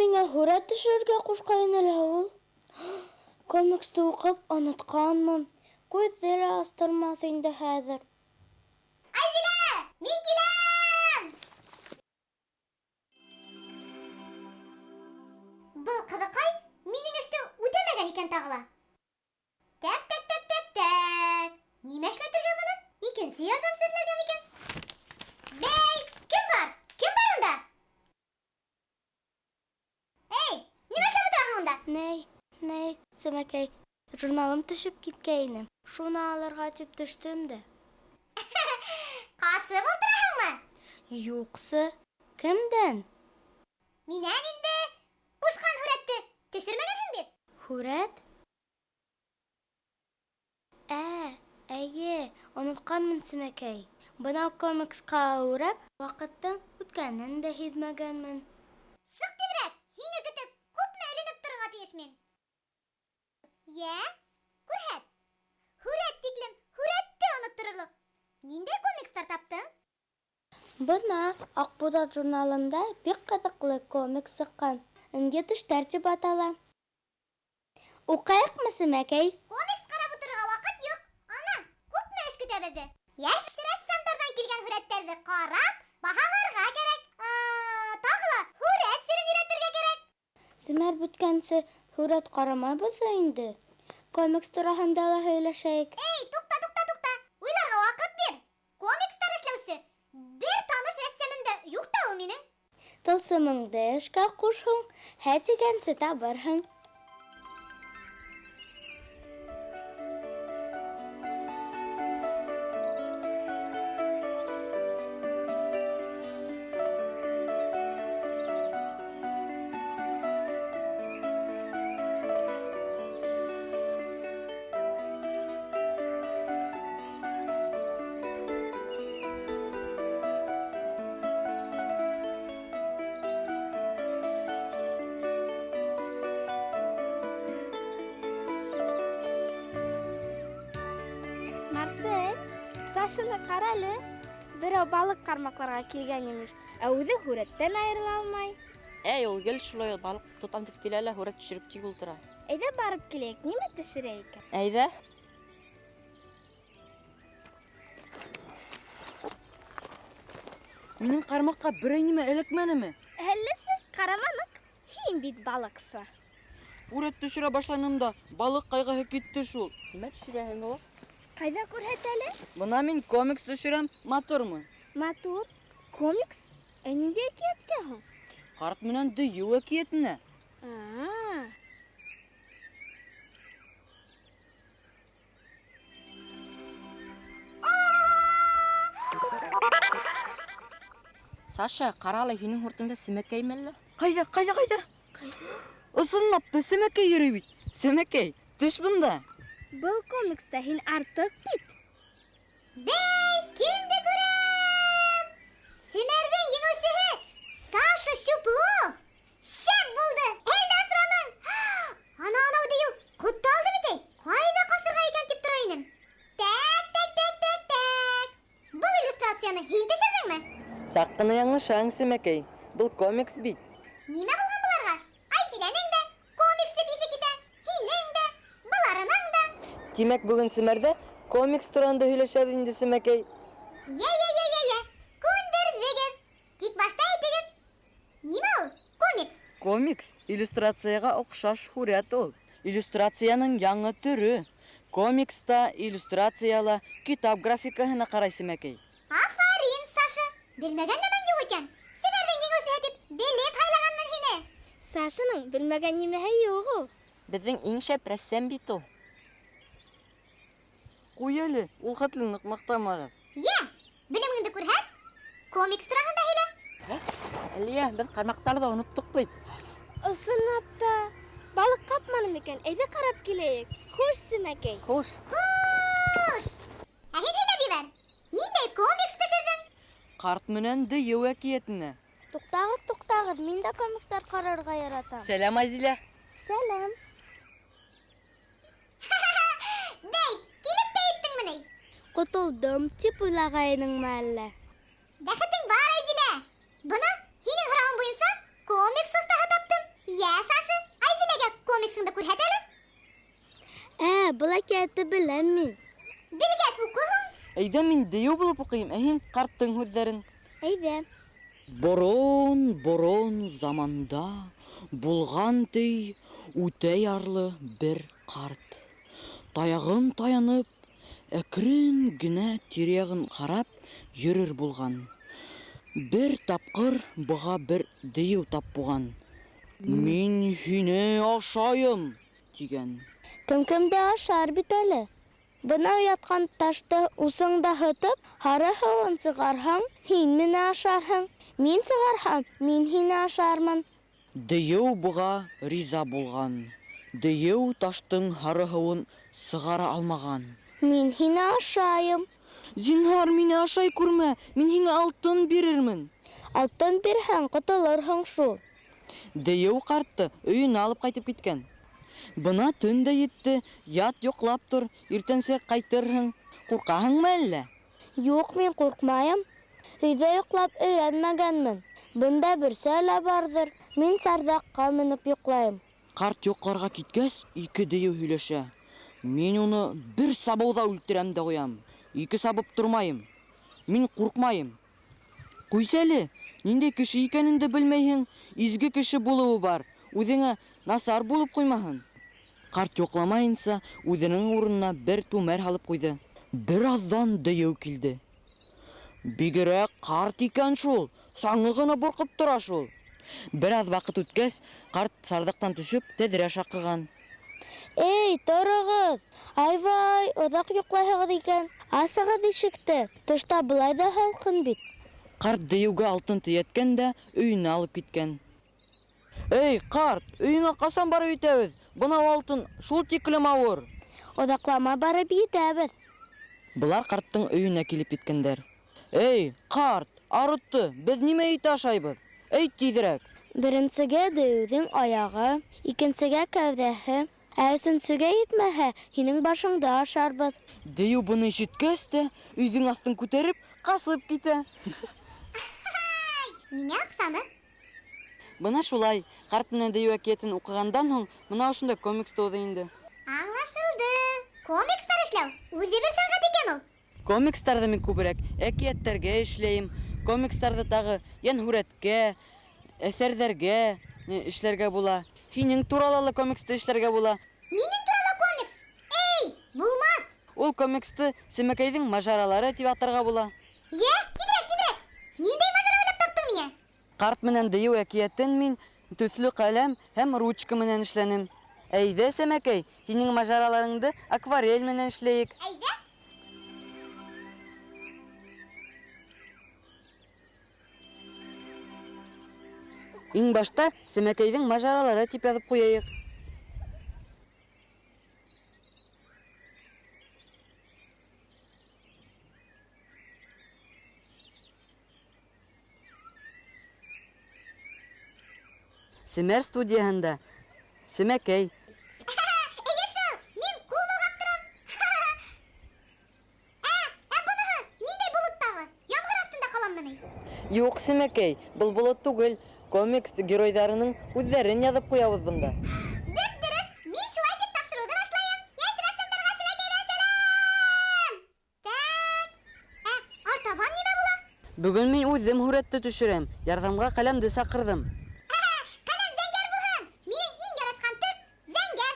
миңә һүрәт төшөрөргә ҡушҡайны лә ул. Комиксты уҡып онотҡанмын. Күҙҙе лә астырмаҫ инде хәҙер. Айзилә, мин киләм! Был ҡыҙыҡай минең эште үтәмәгән икән тағы ла. Тәк, тәк, тәк, тәк, тәк. Нимә эшләтергә быны? Икенсе ярҙамсы эҙләргә микән? Бәй, кем бар? Кем бар унда? Эй, нимә эшләп ултыраһың унда? Ней, ней, Сәмәкәй, журналым төшөп киткәйне. Шуны алырға тип төштөм дә. Ҡасып ултыраһыңмы? Юҡсы. Кемдән? Минән инде. Ҡушҡан һүрәтте төшөрмәгәнһең бит. Һүрәт? Ә, әйе, онотҡанмын, Сәмәкәй. Бынау комиксҡа әүрәп, ваҡыттың үткәнен дә һиҙмәгәнмен. Сыҡ тиҙерәк, һине көтөп, күпме эленеп торорға тейеш мин? Йә, күрһәт. Һүрәт тиклем һүрәтте онотторорлоҡ. Ниндәй комикстар таптың? Бына Аҡбуҙат журналында бик ҡыҙыҡлы комикс сыҡҡан. Ынйы тештәр тип атала. Уҡайыҡмы, Сәмәкәй? Комикс ҡарап ултырырға ваҡыт юҡ. Ана, күпме эш көтә беҙҙе. Йәш рәссамдарҙан килгән һүрәттәрҙе ҡарап, баһаларға кәрәк. Тағы ла һүрәт серен өйрәтергә кәрәк. Семәр бөткәнсе һүрәт ҡарамайбыҙ ҙа инде. Комикс тураһында ла һөйләшәйек. Эй, туҡта, туҡта, туҡта. Уйларға ваҡыт бир. Комикстар эшләүсе бер таныш рәссамым да юҡ та ул минең. Тылсымыңды эшкә ҡушһың, һә тигәнсе табырһың. Марсель, Сашаны ҡара әле. Берәү балыҡ ҡармаҡларға килгән имеш, ә үҙе һүрәттән айырыла алмай. Әй, ул гел шулай балыҡ тотам тип килә лә һүрәт төшөрөп тик ултыра. Әйҙә барып киләйек, нимә төшөрә икән? Әйҙә. Минең ҡармаҡҡа берәй нимә эләкмәнеме? Әлләсе, ҡараманыҡ. Һин бит балыҡсы. Һүрәт төшөрә башланым да, балыҡ ҡайғыһы китте шул. Нимә төшөрәһең ул? Ҡайҙа күрһәт әле? Бына мин комикс төшөрәм, матурмы? Матур. Комикс? Ә ниндәй әкиәткә һуң? Ҡарт менән дейеү әкиәтенә. А-а. Саша, ҡара әле, һинең һүрәтеңдә Сәмәкәйме әллә? Ҡайҙа, ҡайҙа, ҡайҙа? Ысынлап та Сәмәкәй йөрөй бит. Сәмәкәй, төш бында. Был комикста һин артыҡ бит. Бәй, кемде күрәм? Семәрҙең еңеүсеһе Саша Щуплов. Шәп булды, әлдә асраның. Ана, анау дейеү, ҡотто алды бит әй. Ҡайҙа ҡасырға икән тип тора инем. Тәк, тәк, тәк, тәк, тәк. Был иллюстрацияны һин төшөрҙөңмө? Саҡ ҡына яңылышаң, Сәмәкәй. Был комикс бит. Нимә булған быларға? Айзиләнең дә комикс тип иҫе китә, һинең дә, быларының да. Тимәк, бөгөн Семәрҙә комикс тураһында һөйләшәбеҙ инде, Сәмәкәй. Йә, йә, йә, йә, йә. Күндерҙегеҙ. Тик башта әйтегеҙ. Нимә ул комикс? Комикс иллюстрацияға оҡшаш һүрәт ул. Иллюстрацияның яңы төрө. Комикс та, иллюстрация ла китап графикаһына ҡарай, Сәмәкәй. Афарин, Саша. Белмәгән нәмәң юҡ икән. Семәрҙең еңеүсеһе тип белеп һайлағанмын һине. Сашаның белмәгән нимәһе юҡ ул. Беҙҙең иң шәп рәссам бит ул. Ҡуй әле, ул хәтле ныҡ маҡтамағыҙ. Йә, белемеңде күрһәт. Комикс тураһында һөйлә. Әлиә, беҙ ҡармаҡтарҙы оноттоҡ бит. Ысынлап та, балыҡ ҡапманы микән? Әйҙә ҡарап киләйек. Хуш, Сәмәкәй. Хуш. Хуш. Ә һин һөйләп ебәр. Ниндәй комикс төшөрҙөң? Ҡарт менән дейеү әкиәтенә. Туҡтағыҙ, туҡтағыҙ, мин дә комикстар ҡарарға яратам. Сәләм, Айзилә. Сәләм. Бәй, килеп тә еттеңме ни? Ҡотолдом тип уйлағайныңмы әллә? Бәхетең бар, Айзилә. Бына һинең һорауың буйынса комикс оҫтаһы таптым. Ә, был әкиәтте беләм мин. Белгәс уҡыһың. Әйҙә мин дейеү булып уҡыйым, ә һин ҡарттың һүҙҙәрен. Әйҙә. Борон-борон заманда булған ти үтә ярлы бер ҡарт. Таяғын таянып, әкрен генә тирә-яғын ҡарап йөрөр булған. Бер тапҡыр быға бер дейеү тап булған. Мин һине ашайым, тигән. Кем кемде ашар бит әле. Бынау ятҡан ташты усыңда һытып, һары һыуын сығарһаң, һин мине ашарһың. Мин сығарһам, мин һине ашармын. Дейеү быға риза булған. Дейеү таштың һары һыуын сығара алмаған. Мин һине ашайым. Зинһар, мине ашай күрмә, мин һиңә алтын бирермен. Алтын бирһәң, ҡотолорһоң шул. Дейеү ҡартты өйөнә алып ҡайтып киткән. Бына төн дә етте, ят йоҡлап тор, иртәнсәк ҡайтырһың. Ҡурҡаһыңмы әллә? Юҡ, мин ҡурҡмайым. Өйҙә йоҡлап өйрәнмәгәнмен. Бында бөрсә лә барҙыр. Мин сарҙаҡҡа менеп йоҡлайым. Ҡарт йоҡларға киткәс, ике дейеү һөйләшә. Мин уны бер сабыуҙа үлтерәм дә ҡуям. Ике сабып тормайым. Мин ҡурҡмайым. Ҡуйса әле, ниндәй кеше икәнен дә белмәйһең. Изге кеше булыуы бар. Үҙеңә насар булып ҡуймаһын. Ҡарт йоҡламайынса, үҙенең урынына бер түмәр һалып ҡуйҙы. Бер аҙҙан дейеү килде. Бигерәк ҡарт икән шул, саңы ғына борҡоп тора шул. Бер аҙ ваҡыт үткәс, ҡарт сарҙаҡтан төшөп, тәҙрә шаҡыған. Эй, тороғоҙ! Ай-вай, оҙаҡ йоҡлайһығыҙ икән. Асығыҙ ишекте. Тышта былай ҙа һалҡын бит. Ҡарт дейеүгә алтын тейәткән дә өйөнә алып киткән. Эй, ҡарт, өйөңә ҡасан барып етәбеҙ? Бынау алтын шул тиклем ауыр. Оҙаҡламай барып етәбеҙ. Былар ҡарттың өйөнә килеп еткәндәр. Эй, ҡарт, арытты, беҙ нимә ите ашайбыҙ? Әйт тиҙерәк. Беренсегә дейеүҙең аяғы, икенсегә кәүҙәһе, ә өсөнсөгә етмәһә, һинең башыңды ашарбыҙ. Дейеү быны ишеткәс тә, өйҙөң аҫтын күтәреп, ҡасып китә. Миңә оҡшаны. Бына шулай, ҡарт менән дейеү әкиәтен уҡығандан һуң, бына ошондай комикс тыуҙы инде. Аңлашылды. Комикстар эшләү үҙе бер сәнғәт икән ул. Комикстарҙы мин күберәк әкиәттәргә эшләйем. Комикстарҙы тағы йәнһүрәткә, әҫәрҙәргә эшләргә була. Һинең турала ла комиксты эшләргә була. Минең турала комикс? Эй, булмаҫ. Ул комиксты Сәмәкәйҙең мажаралары тип атарға була. Йә, тиҙерәк, тиҙерәк. Ниндәй мажара уйлап таптың миңә? Ҡарт менән дейеү әкиәтен мин төҫлө ҡәләм һәм ручка менән эшләнем. Әйҙә, Сәмәкәй, һинең мажараларыңды акварель менән эшләйек. Әйҙә. Иң башта Сәмәкәйҙең мажаралары тип яҙып ҡуяйыҡ. Семәр студияһында Сәмәкәй. Эйе шул, мин ҡул болғап торам. Ә быныһы ниндәй болот тағы? Ямғыр аҫтында ҡаламмы ни? Юҡ, Сәмәкәй, был болот түгел. Комикс геройҙарының үҙҙәрен яҙып ҡуябыҙ бында. Дөп-дөрөҫ, мин шулай тип тапшырыуҙы башлайым. Йәш рәссамдарға Сәмәкәйҙән сәләм! Тәк. Ә артабан нимә була? Бөгөн мин үҙем һүрәтте төшөрәм. Ярҙамға ҡәләмде саҡырҙым. Ҡәләм зәңгәр булһын. Минең иң яратҡан төҫ зәңгәр.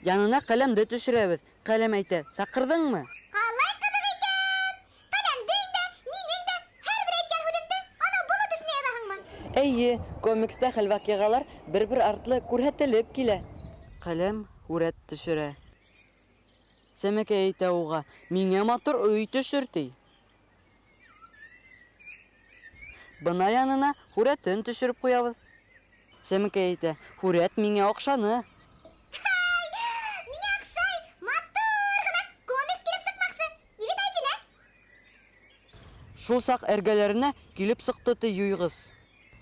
Янына ҡәләмде төшөрәбеҙ. Ҡәләм әйтә, саҡырҙыңмы? Ҡалай ҡыҙыҡ икән. Ҡәләмдең дә, минең дә һәр бер әйткән һүҙемде анау болот эсенә яҙаһыңмы? Эйе, комикста хәл-ваҡиғалар бер-бер артлы күрһәтелеп килә. Ҡәләм һүрәт төшөрә. Сәмәкәй әйтә уға, миңә матур өй төшөр, ти. Бына янына һүрәтен төшөрөп ҡуябыҙ. Сәмәкәй әйтә, һүрәт миңә оҡшаны. Миңә оҡшай, матур ғына комикс килеп сыҡмаҡсы. Ивет Айзилә. Шул саҡ эргәләренә килеп сыҡты ти юйғыс.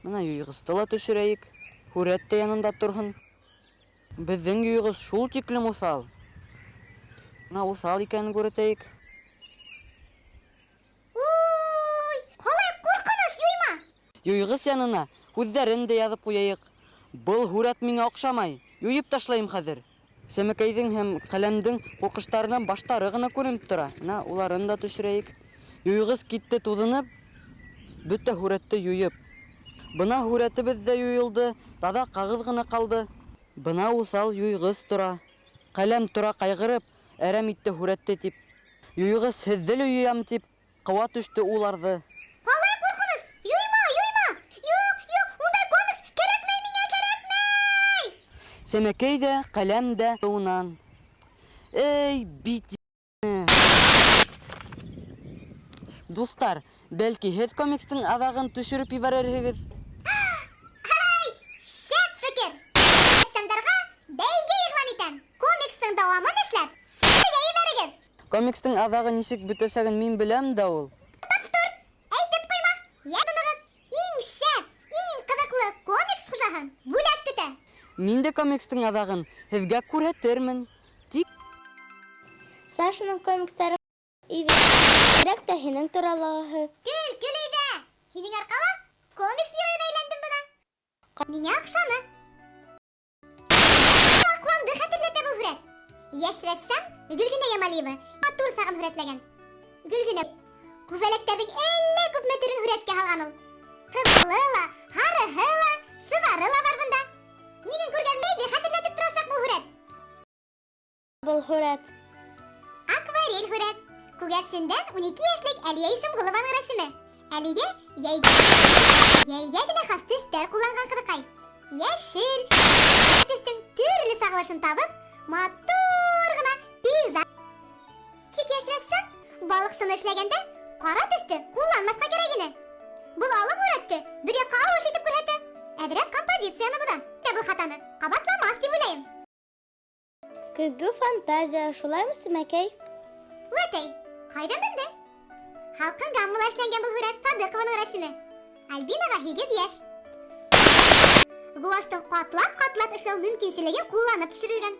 Бына юйғысты ла төшөрәйек. Һүрәт тә янында торһон. Беҙҙең юйғыс шул тиклем уҫал. Бына уҫал икәнен күрһәтәйек. Уй, ҡалай ҡурҡыныс юйма. Юйғыс янына һүҙҙәрен дә яҙып ҡуяйыҡ. Был һүрәт миңә оҡшамай, юйып ташлайым хәҙер. Сәмәкәйҙең һәм Ҡәләмдең ҡурҡыштарынан баштары ғына күренеп тора. Менә уларын да төшөрәйек. Юйғыс китте туҙынып, бөтә һүрәтте юйып. Бына һүрәтебеҙ ҙә юйылды, таҙа ҡағыҙ ғына ҡалды. Бына уҫал юйғыс тора. Ҡәләм тора ҡайғырып, әрәм итте һүрәтте тип. Юйғыс һеҙҙе лә юям тип, ҡыуа төштө уларҙы. Ҡалай ҡурҡыныс! Юйма, юйма! Юҡ, юҡ, ундай комикс кәрәкмәй миңә, кәрәкмәй! Сәмәкәй ҙә, ҡәләм дә унан. Эй, бит Дуҫтар, бәлки һеҙ комикстың аҙағын төшөрөп ебәрерһегеҙ? Ай, шәп фекер! Рәссамдарға бәйге иғлан итәм. Комикстың дауамын эшләп, сезгә ебәрегеҙ. Комикстың аҙағы нисек бөтәсәген мин беләм дә ул. Тотоп тор, әйтеп ҡуйма. Йә тынығыҙ, иң шәп, иң ҡыҙыҡлы комикс хужаһын бүләк көтә. Мин дә комикстың аҙағын һеҙгә күрһәтермен. Тик Сашаның комикстары бигерәк тә һинең туралағыһы. Көл, көл әйҙә. Һинең арҡала комикс геройына әйләндем бына. Миңә оҡшаны. Аҡланды хәтерләтә был һүрәт. Йәш рәссам Гөлгенә Ямалиева матур сағын һүрәтләгән. Гөлгенә күбәләктәрҙең әллә күпме төрөн һүрәткә һалған ул. Ҡыҙылы ла, һарыһы ла, сыбары ла бар бында. Минең күргән хәтерләтеп торасаҡ был һүрәт. Был һүрәт. Акварель һүрәт. Күгәрсендән 12 йәшлек Әлиә Ишемғолованың рәсеме. Әлиә йәйгә генә хас төҫтәр ҡулланған ҡыҙыҡай. Йәшел төҫтөң төрлө сағылышын табып, матур ғына пейзаж. Тик йәш рәссам балыҡсыны эшләгәндә ҡара төҫтө ҡулланмаҫҡа кәрәк ине. Был алым һүрәтте бер яҡҡа ауыш итеп күрһәтә. Әҙерәк композицияны боҙа. Тә был хатаны ҡабатламаҫ тип уйлайым. Көҙгө фантазия, шулаймы, Сәмәкәй? Үәтәй, ҡайҙан белдең? Һалҡын гаммала эшләнгән был һүрәт Садыҡованың рәсеме. Альбинаға 8 йәш. Гуаштың ҡатлап-ҡатлап эшләү мөмкинселеген ҡулланып төшөрөлгән.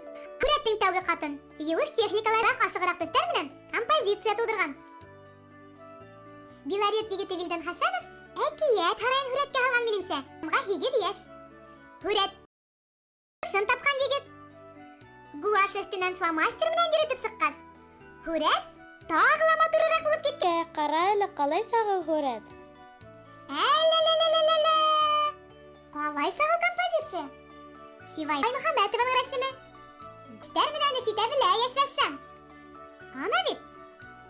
Һүрәттең тәүге ҡатын йыуыш техникалары асығыраҡ төҫтәр менән композиция тыуҙырған. Белорет егете Вилдан Хәсәнов әкиәт һарайын һүрәткә һалған минеңсә. Уға 8 йәш. Һүрәт шын тапҡан егет. Гуаш өҫтөнән фломастер менән йөрөтөп сыҡҡас, һүрәт тағы ла матурыраҡ булып киткән. Кә, ҡара әле, ҡалай сағыу һүрәт. Әлә-лә-лә-лә-лә. Ҡалай сағыу композиция. Сивай Мөхәммәтованың рәсеме. Төҫтәр менән эш итә белә йәш рәссам. Ана бит.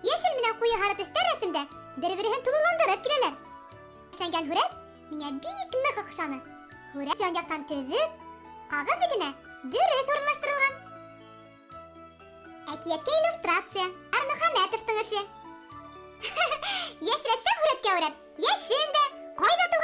Йәшел менән ҡуйы һары төҫтәр рәсемдә бер-береһен тулыландырып киләләр. Эшләнгән һүрәт миңә бик ныҡ оҡшаны. Һүрәт ян яҡтан төҙөк, ҡағыҙ битенә дөрөҫ урынлаштырылған. Әкиәткә иллюстрация Армөхәмәтовтың эше. Йәш рәссам һүрәткә үрәп, йәшен дә, ҡайҙа тыуған